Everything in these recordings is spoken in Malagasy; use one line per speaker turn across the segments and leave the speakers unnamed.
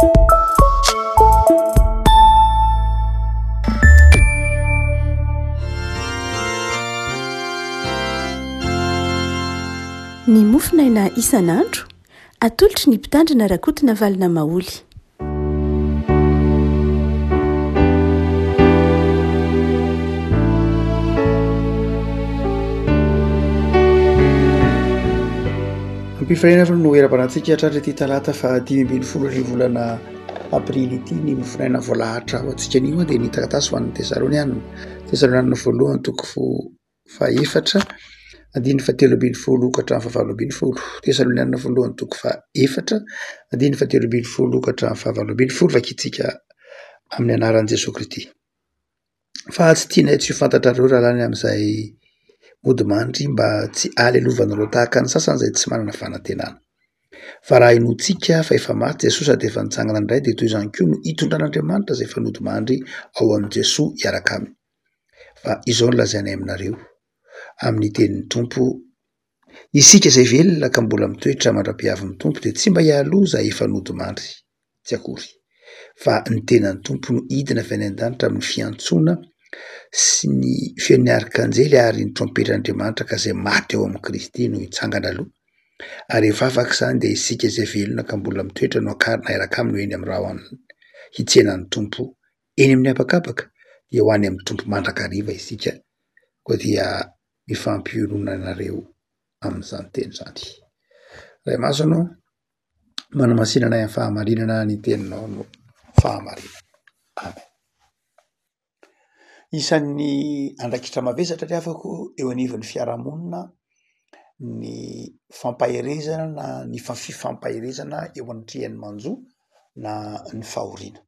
Ny mofonaina isan'andro, atolotry ny Mpitandrina Rakotonavalona Maholy.
Ampifaliana aloha no hiarahabanantsika hatratra ity talata faha 15 ny volana aprily ity. Ny mofonaina voalahatra ho antsika anio dia ny taratasy ho an'ny Tesalonianina. Tesalonianina voalohany toko fahefatra andininy fahatelo ambin'ny folo ka hatramin'ny fahavalo ambin'ny folo. Tesalonianina voalohany toko fahefatra andininy fahatelo ambin'ny folo ka hatramin'ny fahavalo ambin'ny folo. Vakintsika amin'ny anaran'i Jesoa Kristy. Fa tsy tianay tsy ho fantatrareo rahalahy ny amin'izay mody mandry mba tsy halelovanareo tahaka ny sasany izay tsy manana fanantenana. Fa raha inoantsika fa efa maty Jesoa sady efa nitsangana indray dia toy izany koa no hitondran'Andriamanitra izay efa nodimandry ao amin'i Jesoa hiaraka aminy. Fa izao no lazainay aminareo, amin'ny tenin'ny Tompo, isika izay velona ka mbola mitoetra mandra-pihavin'ny Tompo dia tsy mba hialoha izay efa nodimandry tsy akory, fa ny tenan'ny Tompo no hidina avy any an-danitra amin'ny fiantsoana sy ny feon'ny arkanjely ary ny trompetr'Andriamanitra ka izay maty ao amin'i Kristy no hitsangana aloha. Ary rehefa afaka izany dia isika izay velona ka mbola mitoetra no hakarina hiaraka aminy ho eny amin'ny rahona hitsena ny Tompo eny amin'ny habakabaka dia ho any amin'ny Tompo mandrakariva isika, koa dia mifampionona anareo amin'izany teny izany. Ray masina ô, manamasina anay amin'ny fahamarinana ny teninao no fahamarinana. Amen. Isan'ny andraikitra mavesatra ry havako eo anivon'ny fiarahamonina ny fampaherezana na ny fifampaherezana eo anatrehan'ny manjo na ny fahoriana.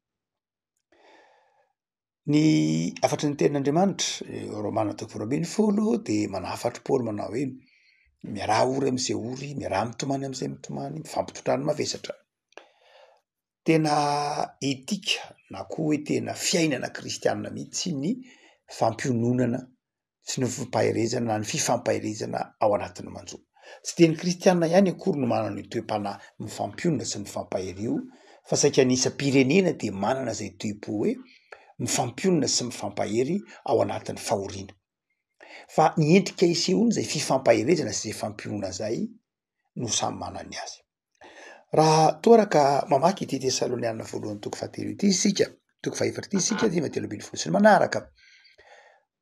Ny hafatry ny tenin'Andriamanitra, Romana toko 12 dia manahafatry Paoly manao hoe miaraha ory amin'izay ory, miaraha mitomany amin'izay mitomany, mifampitondrà ny mavesatra. Tena etika na koa hoe tena fiainana kristianina mihitsy ny fampiononana sy ny fimpaherezana na ny fifampaherezana ao anatin'ny manjo. Tsy dia ny kristianina ihany akory no manana io toe-panahy mifampionona sy mifampahery io fa saika ny isam-pirenena dia manana izay toe-po hoe mifampionona sy mifampahery ao anatin'ny fahoriana. Fa ny endrika isehoany izay fifampaherezana sy izay fampionona izay no samy manana ny azy. Raha toa ra ka mamaky ity Tesalonianina voalohany toko fahatelo ity isika, toko fahefatra ity isika dia 13 sy ny manaraka,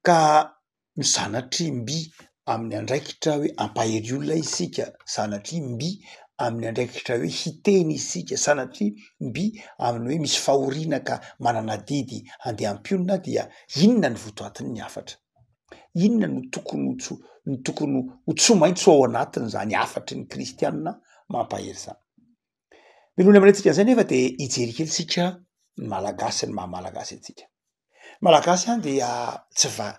ka sanatria mby amin'ny andraikitra hoe hampahery olona isika, sanatria mby amin'ny andraikitra hoe hiteny isika, sanatria mby amin'ny hoe misy fahoriana ka manana adidy handeha hampionona dia inona ny votoatin'ny hafatra? Inona no tokony ho tso- no tokony ho tsy maintsy ho ao anatin'izany hafatry ny kristianina mampahery izany? Mialoha ny hamarintsika an'izay nefa de hijery kely isika ny malagasy sy ny maha malagasy antsika. Ny malagasy any dia tsy va-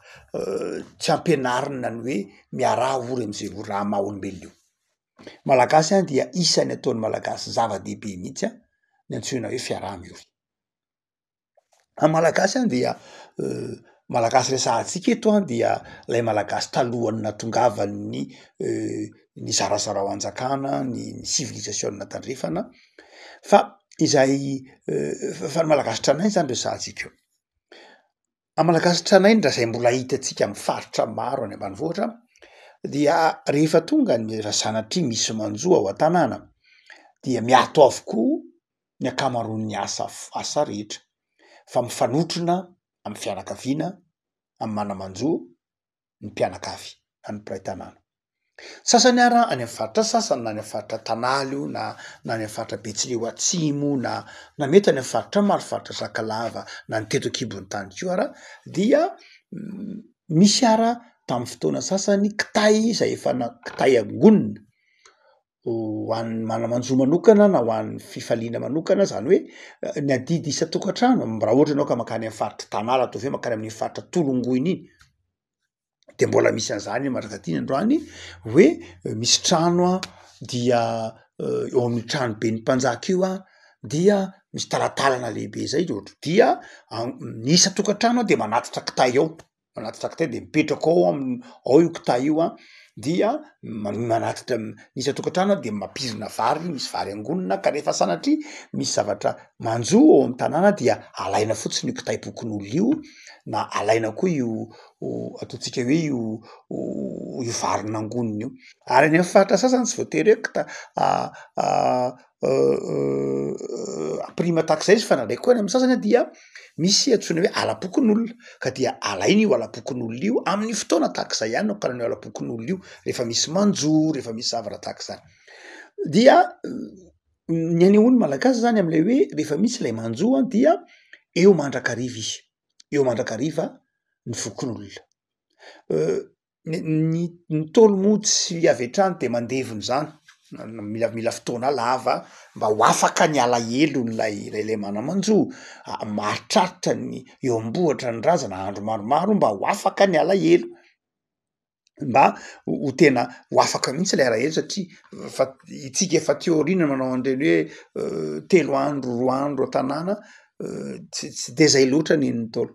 tsy ampianarina ny hoe miaraha ory am'zay ory raha maha olombelona io. Malagasy any dia isan'ny ataon'ny malagasy zava-dehibe mihitsy an ny antsoina hoe fiaraha-miory. Ny malagasy an dia malagasy resahantsika eto an dia lay malagasy talohan'ny nahatongavan'ny ny zarazarao hanjakana, ny civilisation tandrefana fa izay fa ny malagasy tranainy zany resahantsika eo. Ny malagasy tranainy raha zay mbola hitantsika amy faritra maro any ambanivohitra dia rehefa tonga ny raha sanatria misy manjo ao an-tanàna dia miato avokoa ny ankamaroan'ny asa asa rehetra fa mifanotrona amin'ny fianakaviana, amin'ny mana-manjo ny mpianakavy na ny mpiray tanàna. Sasany ara any amin'ny faritra sasany na any amin'ny faritra Tanala io na na any amin'ny faritra Betsileo Atsimo na na mety any amin'ny faritra maro, faritra Sakalava na ny teto an-kibon'ny tany koa ara dia misy ara tamin'ny fotoana sasany kitay izay efa na- kitay angonina ho an'ny mana-manjo manokana na ho an'ny fifaliana manokana, zany hoe ny adidy isan-tokantrano, raha ohatra ianao ka mankany amin'ny faritry Tanala ataovy hoe mankany amin'iny faritra Tolongoina iny, de mbola misy an'zany mandrak'aty ny androany hoe misy trano an dia eo amin'ny trano ben'ny mpanjaka io an dia misy talatalana lehibe zay de ohatra dia ny isan-tokantrano de manatitra kitay ao. Manatitra kitay de mipetraka ao am- ao io kitay io an. dia manatitra ny isan-tokantrano dia mampirina vary, misy vary angonina ka rehefa sanatria misy zavatra manjo ao amin'ny tanàna dia alaina fotsiny io kitay-pokonolona io na alaina koa io ataontsika hoe io io vary nangonina io, ary any amin'ny faritra sasany tsy voatery hoe kita- ampirima tahak'izay izy fa ndraindray koa any amin'ny sasany dia misy antsoina hoe alam-pokonolona ka dia alaina io alam-pokonolona io amin'ny fotoana tahak'izay ihany no ampirina io alam-pokonolona io rehefa misy manjo, rehefa misy zavatra tahak'izany, dia ny anehoan'ny malagasy zany am'ilay hoe rehefa misy ilay manjo an dia eo mandrakariva izy, eo mandrakariva ny fokonolona. Ny ny Ntaolo moa tsy avy hatrany de mandevona izany, mila mila fotoana lava mba ho afaka ny alahelon'ilay ilay ilay mana-manjo, maharitraritra ny eo am-bohitra ny razana andro maromaro mba ho afaka ny alahelo, mba ho tena ho afaka mihitsy ilay alahelo satria fa itsika efa aty aoriana manao an'ireny hoe telo andro roa andro an-tanàna tsy tsy de zay loatra ny an'ny Ntaolo.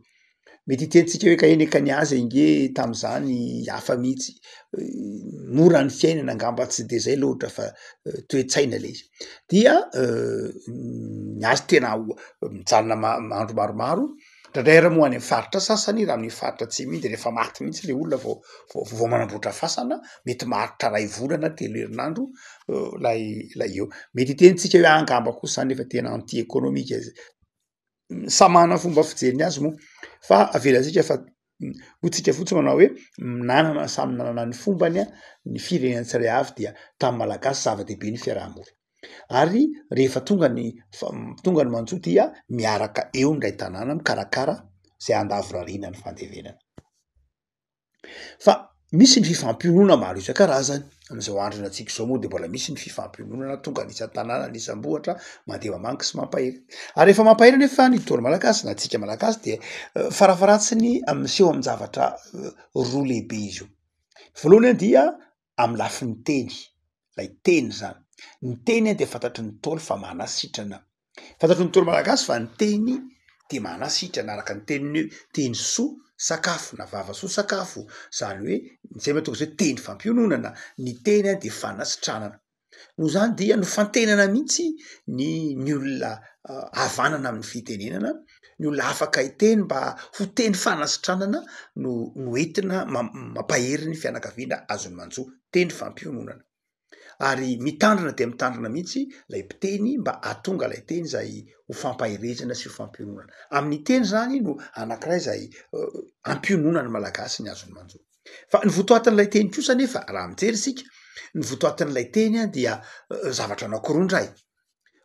Mety hiteny tsika hoe ka eny ka ny azy ange tam'zany hafa mihitsy, mora ny fiainana angamba tsy de zay loatra fa toe-tsaina le izy, dia ny azy tena mijanona ma- andro maromaro, ndraindray ary moa any amy faritra sasany raha amin'ny faritra atsimo iny de rehefa maty mihitsy le olona vao vao vao manamboatra fasana, mety maharitra ray volana telo herinandro lay lay eo, mety hiteny tsika hoe angamba koa zany efa tena anti ekônômika Samy manana ny fomba fijeriny azy moa fa avelantsika fa hoy tsika fotsiny manao hoe nanana samy nanana ny fombany a ny firenena tsirairay avy dia tamin'ny malagasy zava-dehibe ny fiaraha-mory ary rehefa tonga ny fa- tonga ny manjo dia miaraka eo ny ray tanàna mikarakara zay handavorariana ny fandevenana. Fa misy ny fifampionona maro isan-karazany, am'zao andro iainantsika zao moa de mbola misy ny fifampiononana tonga any isan-tanàna ny isam-bohitra mandeha mamangy sy mampahery, ary rehefa mampahery anefa ny Ntaolo malagasy na antsika malagasy de farafaharatsiny miseho amin-javatra roa lehibe izy io, voalohany dia amy lafiny teny, lay teny zany, ny teny de fantatry ny Ntaolo fa manasitrana, fantatry ny Ntaolo malagasy fa ny teny de manasitrana araka ny teniny hoe teny soa sakafo na vava soa sakafo, zany hoe zay mahatonga azy hoe teny fampiononana, ny teny de fanasitranana, noho izany dia nofantenana mihitsy ny ny olona havanana amin'ny fitenenana, ny olona afaka hiteny mba ho teny fanasitranana no no entina mampahery ny fianakaviana azon'ny manjo, teny fampiononana. Ary mitandrina dia mitandrina mihitsy ilay mpiteny mba hahatonga ilay teny izay ho fampaherezana sy ho fampiononana. Amin'ny teny izany no anankiray izay ampiononan'ny Malagasy ny azon'ny manjo. Fa ny votoatin'ilay teny kosa anefa raha mijery isika, ny votoatin'ilay teny dia zavatra anankiroa indray.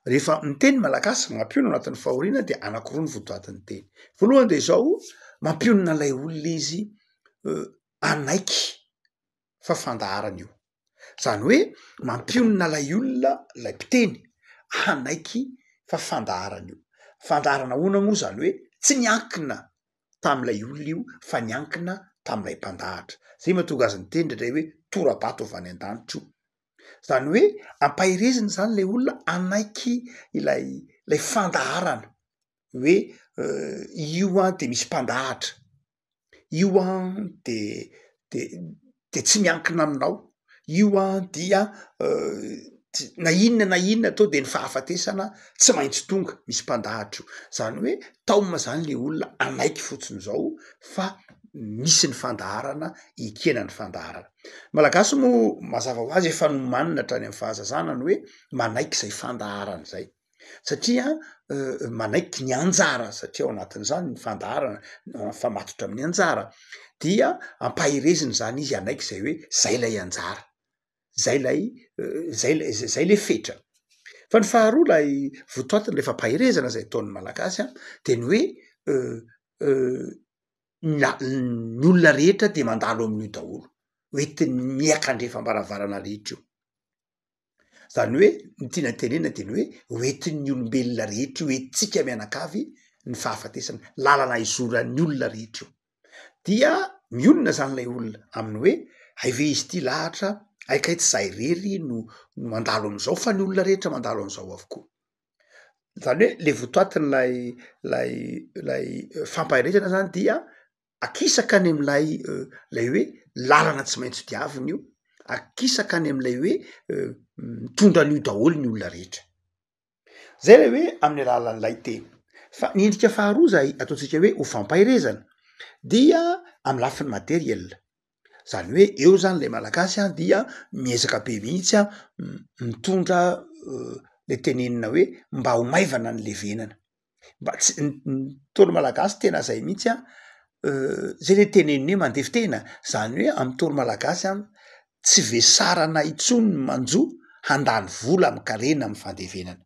Rehefa miteny ny Malagasy mampionona anatin'ny fahoriana dia anankiroa ny votoatin'ny teny. Voalohany dia izao, mampionona ilay olona izy hanaiky fa fandaharana io. Zany hoe mampionona ilay olona ilay mpiteny hanaiky fa fandaharana io. Fandaharana ahoana moa zany hoe tsy niankina tamin'ilay olona io fa niankina tamin'ilay mpandahatra. Zay mahatonga azy niteny indraindray hoe tora-bato avy any an-danitra io. Zany hoe ampaherezina zany ilay olona hanaiky ilay ilay fandaharana hoe io an de misy mpandahatra. io an de de de tsy miankina aminao, io an dia na inona na inona atao de ny fahafatesana tsy maintsy tonga, misy mpandahatra io, zany hoe taomina zany le olona hanaiky fotsiny zao fa misy ny fandaharana ekena ny fandaharana. Malagasy moa mazava ho azy efa nomanina hatrany amy fahazazana ny hoe manaiky zay fandaharana zay. satria manaiky ny anjara satria ao anatin'izany ny fandaharana mifamatotra amin'ny anjara dia ampaherezina zany izy hanaiky zay hoe zay lay anjara, zay lay zay lay zay le fetra. Fa ny faharoa lay votoatiny le fampaherezana zay ataon'ny malagasy an de ny hoe na- ny olona rehetra de mandalo amin'io daholo, hoentin'ny miakandrefam-baravarana rehetra io. Zany hoe ny tiana tenenina de ny hoe hoentin'ny olombelona rehetra io, hoentintsika mianakavy ny fahafatesana, lalana izoran'ny olona rehetra io, dia mionona zany lay olona amin'ny hoe hay ve izy ity lahatra, hay kay tsy za irery no mandalo am'zao fa ny olona rehetra mandalo an'izao avokoa, zany hoe le votoatin'ilay lay lay fampaherezana zany dia akisaka any am'ilay lay hoe lalana tsy maintsy diavina io. Akisaka any amin'ilay hoe mitondra an'io daholo ny olona rehetra. Zay ilay hoe amin'ny alalan'ilay teny. Fa ny endrika faharoa izay ataontsika hoe ho fampaherezana dia amin'ny lafiny materiel. Zany hoe eo zany le malagasy an dia miezaka be mihitsy an mitondra le tenenina hoe mba ho maivana ny levenana. Mba tsy ny ntaolo malagasy tena zay mihitsy an, zay le tenenina hoe mandefitena, zany hoe amy ntaolo malagasy an tsy vesarana intsony ny manjo handany vola amin-karena amy fandevenana.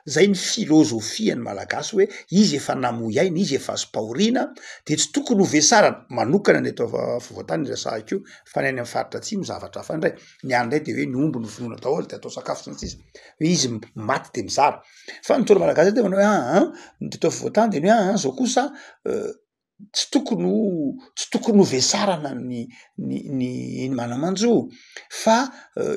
Zay ny filôzôfian'ny malagasy hoe izy efa namoy aina, izy efa azom-pahoriana de tsy tokony ho vesarana, manokana ny eto afovoantany no resahiko io fa ny any amy faritra atsimo zavatra hafa ndray, ny any ndray de hoe ny omby no vonoina daholo de atao sakafo sy ny sisa, hoe izy maty de mizara. Fa ny ntaolo malagasy de manao hoe aa ny teto afovoantany de ny hoe aa zao kosa tsy tokony ho tsy tokony ho vesarana ny ny ny ny mana-manjo fa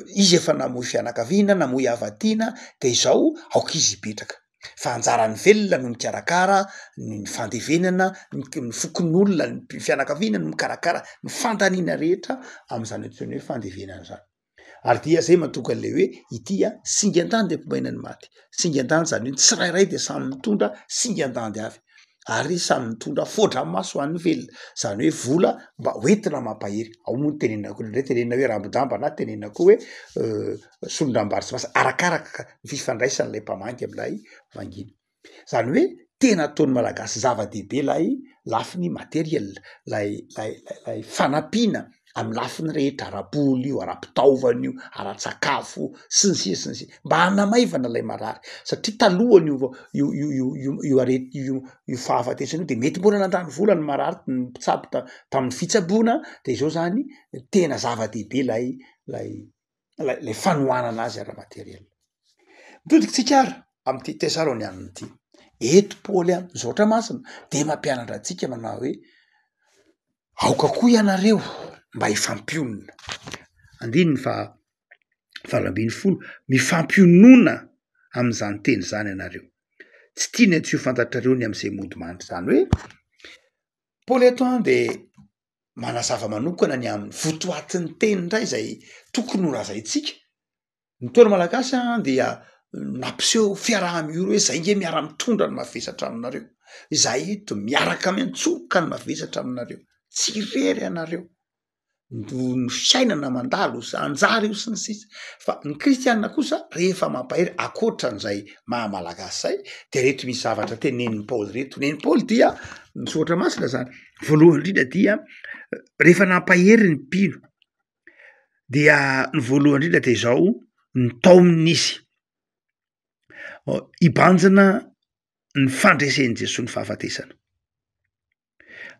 izy efa namoy fianakaviana, namoy hava-tiana de izao aoka izy hipetraka fa anjaran'ny velona no mikarakara ny fandevenana, ny fokonolona, ny fianakaviana no mikarakara ny fandaniana rehetra am'zany antsoina hoe fandevenana zany. Ary dia zay mahatonga an'le hoe ity a singan-dandy ampibaina ny maty, singan-dandy zany hoe ny tsirairay de samy mitondra singan-dandy avy ary samy mitondra fodramaso ho an'ny velona, zany hoe vola mba hoentina mampahery, ao moa ny tenenina koa indraindray tenenina hoe rambon-damba na tenenina koa hoe solon-dranombary tsy masaka, arakaraka ny fifandraisan'ilay mpamangy am'ilay vangina. Zany hoe tena ataon'ny malagasy zava-dehibe lay lafiny materiel, lay lay lay fanampiana amy lafiny rehetra, ara-bola io, ara-pitaovana io, ara-tsakafo sy ny sisa sy ny sisa, mba hanamaivana lay marary satria talohan'io io io io io io areti- io io fahafatesana io de mety mbola nandany vola ny marary ny mpitsabo ta- tamin'ny fitsaboana de izao zany tena zava-dehibe lay lay lay lay fanohanana azy ara-materiel. Mitodika tsika ary amin'ity Tesalonianina ity. Eto Paoly an, ny soratra masina dia mampianatra antsika manao hoe aoka koa ianareo mba hifampionona. Andininy faha 18, mifampionona amin'izany teny izany ianareo. Tsy tiany tsy ho fantatrareo ny amin'izay mody mandry. Izany hoe Paoly eto an dia manazava manokana ny amin'ny votoatin'ny teny indray izay tokony ho lazaintsika. Ny Ntaolo malagasy dia nampiseho fiaraha-miory hoe zay nge miara-mitondra ny mavesatra aminareo, izahay eto miaraka miantsoroka ny mavesatra aminareo, tsy irery ianareo, ny fiainana mandalo anjara io sy ny sisa fa ny kristianina kosa rehefa mampahery ankoatran'izay maha malagasy zay de reto misy zavatra tenenin'i Paoly reto, nen'i Paoly dia ny soratra masina zany, voalohany indrindra dia rehefa nampahery ny mpino dia ny voalohany indrindra de izao nitaomina izy hibanjina ny fandresen'i Jesoa ny fahafatesana.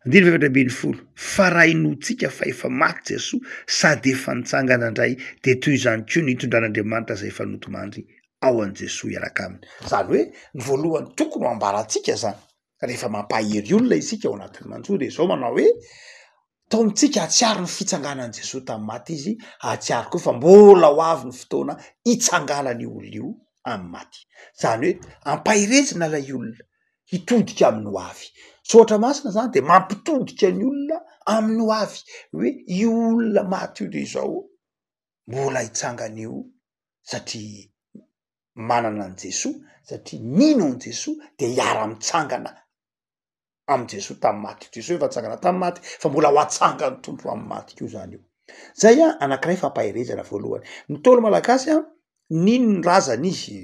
Andininy faha-14, Fa raha inoantsika fa efa maty Jesoa sady efa nitsangana indray, dia toy izany koa ny hitondran'Andriamanitra izay efa nodimandry ao an'i Jesoa hiaraka aminy. Izany hoe ny voalohany tokony ho ambarantsika zany rehefa mampahery olona isika ao anatin'ny manjo de izao manao hoe taomintsika hahatsiaro ny fitsanganan'i Jesoa tamin'ny maty izy, hahatsiaro koa fa mbola ho avy ny fotoana hitsanganan'io olona io amin'ny maty. Izany hoe ampaherezina ilay olona hitodika amin'ny ho avy. Soratra masina zany de mampitodika ny olona amin'ny ho avy hoe io olona maty io de izao mbola hitsangana io satria manana an'i Jesoa, satria mino an'i Jesoa de hiara-mitsangana amin'i Jesoa tamin'ny maty. Jesoa efa nitsangana tamin'ny maty fa mbola ho atsangan'ny Tompo amin'ny maty koa zany io. Zay an anankiray fampaherezana voalohany. Ny Ntaolo malagasy an, nino ny razany izy,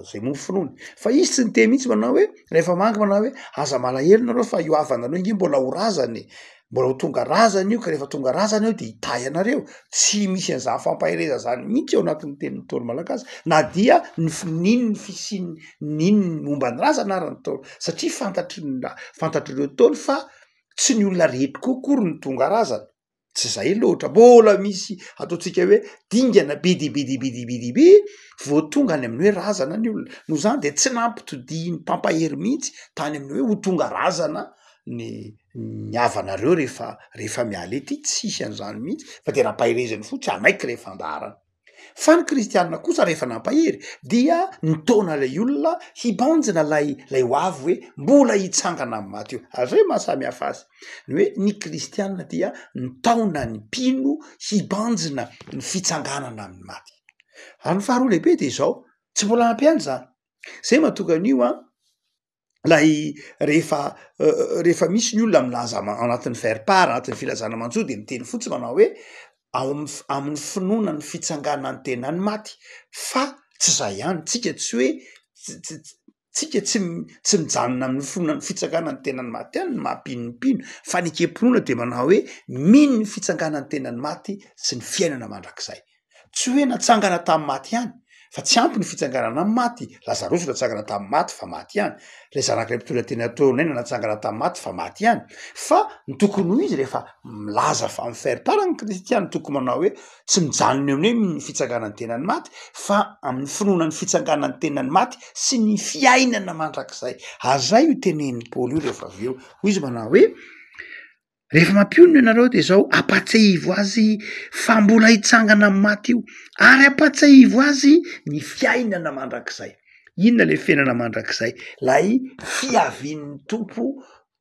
zay moa finoany, fa izy tsy niteny mihitsy manao hoe rehefa mangy manao hoe aza malahelo nareo fa io havanareo nge mbola ho razana e, mbola ho tonga razana io ka rehefa tonga razana io de hitahy anareo, tsy misy an'izany fampaherezana zany mihitsy ao anatin'ny tenin'ny Ntaolo malagasy na dia ny f- nino ny fisian'ny nino ny momba ny razana ary ny Ntaolo satria fantatry ny fantatr'ireo Ntaolo fa tsy ny olona rehetra koa akory no tonga razana. Tsy zay loatra, mbola misy ataontsika hoe dingana be dia be dia be dia be dia be vao tonga any amin'ny hoe razana ny olona, noho izany de tsy nampitodihin'ny mpampahery mihitsy tany amin'ny hoe ho tonga razana ny ny havanareo rehefa rehefa miala ety, tsisy an'izany mihitsy fa de nampahereziny fotsiny hanaiky le fandaharana. Fa ny kristianina kosa rehefa nampahery dia nitaona ilay olona hibanjina lay lay ho avy hoe mbola hitsangana amin'ny maty io. Ary zay maha samy hafa azy. Ny hoe ny kristianina dia nitaona ny mpino hibanjina ny fitsanganana amin'ny maty. Ary ny faharoa lehibe de izao, tsy mbola ampy ihany zany. Zay mahatonga an'io an, lay rehefa rehefa misy ny olona milaza ao anatin'ny faire part, anatin'ny filazana manjo de miteny fotsiny manao hoe ao am- amin'ny finoana ny fitsanganan'ny tenan'ny maty fa tsy zay ihany, tsika tsy hoe ts- ts- tsika tsy tsy mijanona amin'ny finoana ny fitsanganan'ny tenan'ny maty ihany ny maha mpino ny mpino fa ny ekem-pinoana de manao hoe mino ny fitsanganan'ny tenan'ny maty sy ny fiainana mandrakizay. Tsy hoe natsangana tamin'ny maty ihany, fa tsy ampy ny fitsanganana amin'ny maty, Lazarosy natsangana tamin'ny maty fa maty ihany, ilay zanak'ilay mpitondra tena teo naina natsangana tamin'ny maty fa maty ihany, fa ny tokony ho izy rehefa milaza fa mi faire part ny kristiana tokony manao hoe tsy mijanona eo amin'ny hoe ny fitsanganan'ny tenan'ny maty fa amin'ny finoana ny fitsanganan'ny tenan'ny maty sy ny fiainana mandrakizay, ary zay io tenenin'i Paoly io rehefa avy eo, hoy izy manao hoe. Rehefa mampionona ianareo de zao, ampatsiahivo azy fa mbola hitsangana amin'ny maty io, ary ampatsiahivo azy ny fiainana mandrakizay. Inona le fiainana mandrakizay? Lay fiavian'ny Tompo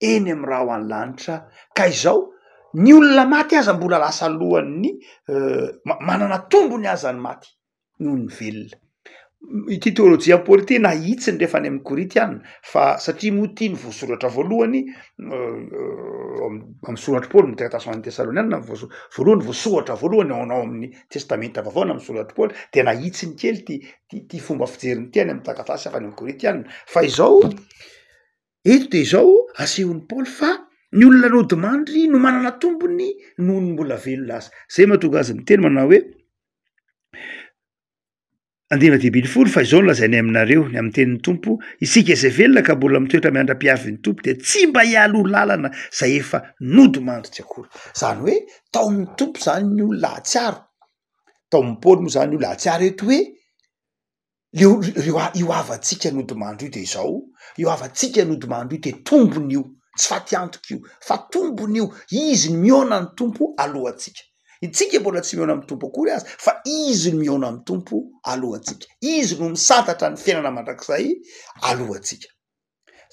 eny amin'ny rahona lanitra, ka izao ny olona maty aza mbola lasa alohan'ny manana tombony aza ny maty. noho ny velona. Ity teôlôjian'i Paoly ity nahitsiny rehefa any amin'ny Korintiana fa satria moa ity no voasoratra voalohany amin'ny soratr'i Paoly ny taratasy ho an'ny Tesaloniana no voaso- voalohany voasoratra voalohany ao ao amin'ny testamenta vaovao na amin'ny soratr'i Paoly de nahitsiny kely ity ty ty fomba fijeriny ity any amin'ny taratasy avy any amin'ny Korintiana fa izao eto de izao asehon'i Paoly fa ny olona nodimandry no manana tombony noho ny mbola velona aza, zay mahatonga azy miteny manao hoe. Andininy 15, Fa izao no lazainay aminareo, ny amin'ny tenin'ny Tompo, isika izay velona ka mbola mitoetra miandra-piavin'ny Tompo dia tsy mba hialoha lalana izay efa nodimandry tsy akory. Izany hoe taomin'ny Tompo izany ny olona hahatsiaro, taomin'i Paoly moa izany ny olona hahatsiaro eto hoe Io io io havantsika nodimandry io de izao, io havantsika nodimandry io de tombony io, tsy faty antoka io fa tombony io, izy no mihaona ny Tompo alohantsika, itsika mbola tsy mihaona amin'ny Tompo akory aza fa izy no mihaona amin'ny Tompo alohantsika, izy no misantatra ny fiainana mandrakizay alohantsika.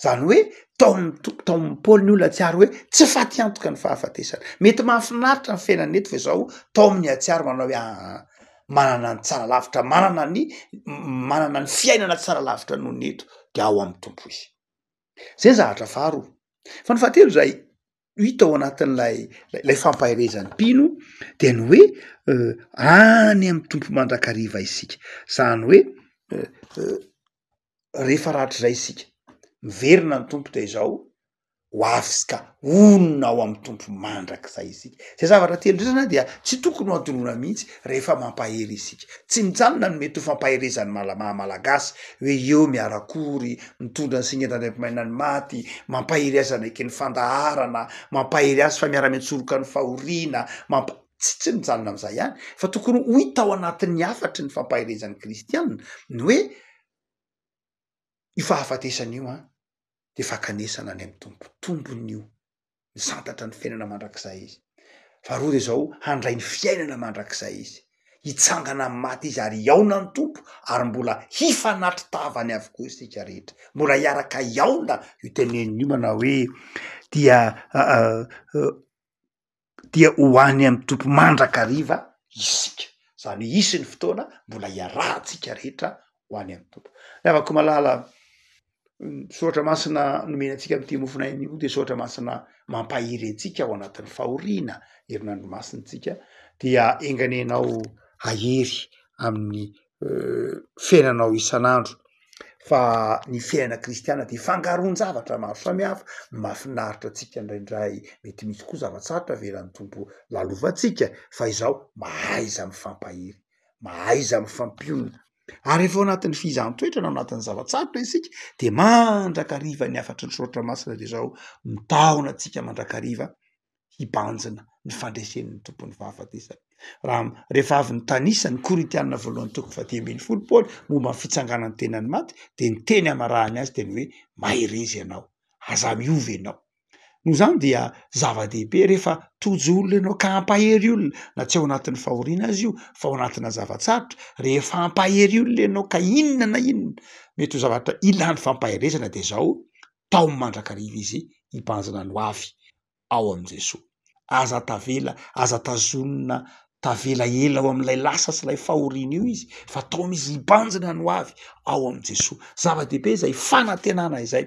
Zany hoe taomin'ny Tompo, taomin'i Paoly ny olona hahatsiaro hoe tsy faty antoka ny fahafatesana. Mety mahafinaritra ny fiainana eto fa izao taominy hahatsiaro manao hoe aa manana ny tsara lavitra, manana ny manana ny fiainana tsara lavitra noho ny eto de ao amin'ny Tompo izy. Zay ny zavatra faharoa. Fa ny fahatelo zay hita ao anatin'ilay lay fampaherezan'ny mpino de ny hoe any amin'ny Tompo mandrakariva isika. Zany hoe rehefa rahatrizay isika, miverina ny Tompo dia izao, ho avy sy ka honina ao amin'ny Tompo mandrakizay isika. Zay zavatra telo zay zany dia tsy tokony ho adinoina mihitsy rehefa mampahery isika. Tsy mijanona ny mety ho fampaherezan'ny mala- maha malagasy hoe eo miara-kory, mitondra ny singa tandrempimaina ny maty, mampahery azy hanaiky ny fandaharana, mampahery azy fa miara-miantsoroka ny fahoriana, mampa- tsy tsy mijanona am'zay ihany fa tokony ho hita ao anatin'ny hafatry ny fampaherezan'ny kristianina ny hoe io fahafatesana io an de fankanesana any amin'ny Tompo, tombony io, misantatra ny fiainana mandrakizay izy, faharoa de zao handray ny fiainana mandrakizay izy, hitsangana amin'ny maty izy ary hihaona ny Tompo ary mbola hifanatri-tavany avokoa isika rehetra, mbola hiaraka hihaona io teneniny io manao hoe dia dia ho any amin'ny Tompo mandrakariva isika, zany hoe hisy ny fotoana mbola hiarahantsika rehetra ho any amin'ny Tompo. Ry havako malala, ny soratra masina nomena antsika amin'ity mofonaina io de soratra masina mampahery antsika ao anatin'ny fahoriana, herinandro masina tsika, dia enga anie ianao hahery amin'ny fiainanao isan'andro fa ny fiainana kristiana dia fangaron-javatra maro samihafa, mahafinaritra antsika indraindray, mety misy koa zava-tsarotra avelan'ny Tompo lalovantsika fa izao mahaiza mifampahery, mahaiza mifampionona ary rehefa ao anatin'ny fizahan-toetra na ao anatin'ny zava-tsarotra isika de mandrakariva ny hafatry ny soratra masina de izao mitaona antsika mandrakariva hibanjina ny fandresen'ny Tompo ny fahafatesana. Raha rehefa avy nitanisa ny Korintiana voalohany toko fahadimy ambin'ny folo Paoly momba ny fitsanganan'ny tenan'ny maty dia ny teny amarahany azy dia ny hoe mahereza ianao, aza miova ianao. Noho izany dia zava-dehibe rehefa tojo olona ianao ka hampahery olona, na tsy ao anatin'ny fahoriana aza io fa ao anatina zava-tsarotra, rehefa hampahery olona ianao ka inona na inona mety ho zavatra ilany fampaherezana de zao, taomy mandrakariva izy hibanjina ny ho avy ao amin'i Jesoa. Aza tavela, aza tazonina tavela ela ao amin'ilay lasa sy ilay fahoriana io izy fa taomy izy hibanjina ny ho avy ao amin'i Jesoa. Zava-dehibe izay fanantenana izay.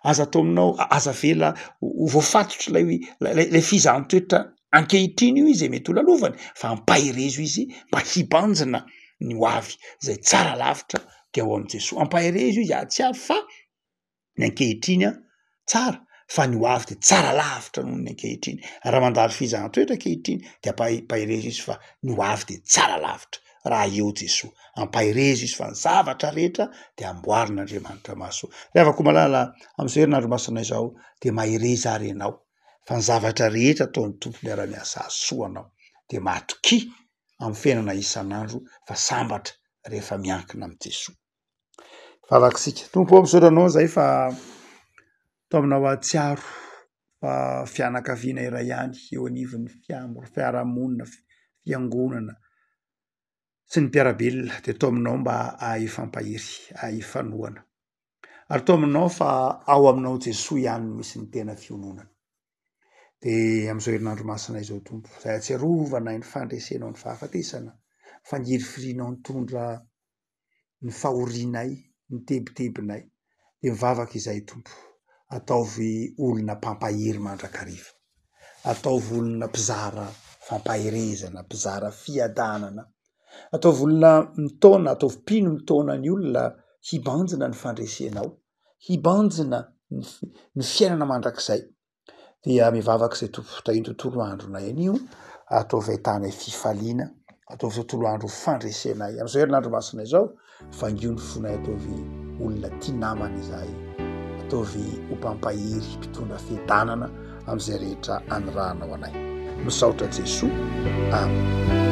Aza ataonao, aza avela ho voafatotr'ilay ilay fizahan-toetra ankehitriny io izy mety ho lalovany fa ampaherezo izy mba hibanjina ny ho avy izay tsara lavitra dia ao amin'i Jesoa. Ampaherezo izy hahatsiaro fa ny ankehitriny an tsara fa ny ho avy de tsara lavitra noho ny ankehitriny, raha mandalo fizahan-toetra ankehitriny de ampaherezo izy fa ny ho avy de tsara lavitra raha eo Jesoa, ampaherezo izy fa ny zavatra rehetra de amboarin'Andriamanitra mahasoa. Ry havako malala, amin'izao herinandro masina izao de mahereza ary ianao fa ny zavatra rehetra ataon'ny Tompo miara-miasa hahasoa anao, de matokia amin'ny fiainana isan'andro fa sambatra rehefa miankina amin'i Jesoa. Vavaka isika. Tompo ô, misaotra Anao izahay fa taominao hahatsiaro fa fianakaviana iray ihany eo anivon'ny fiarahamonina, fiangonana sy ny mpiara-belona dia taominao mba hahay hifampahery, hahay hifanohana. Ary taominao fa ao aminao Jesoa ihany no misy ny tena fiononana. Dia amin'izao herinandro masina izao Tompo, izay ahatsiarovanay ny fandresenao ny fahafatesana, fangirifirianao nitondra ny fahorianay, ny tebitebinay, dia mivavaka izahay Tompo, ataovy olona mpampahery mandrakariva, ataovy olona mpizara fampaherezana, mpizara fiadanana, ataovy olona mitaona, ataovy mpino mitaona ny olona hibanjina ny fandresenao, hibanjina ny fiainana mandrakizay. Dia mivavaka izay Tompo tahian'ny tontolo andronay anio, ataovy ahitanay fifaliana, ataovy tontolo andro fandresenay. Amin'izao herinandro masina izao, vangio ny fonay, ataovy olona tia namana izahay, ataovy ho mpampahery, mpitondra fiadanana amin'izay rehetra anirahanao anay. Misaotra Jesoa. Amen.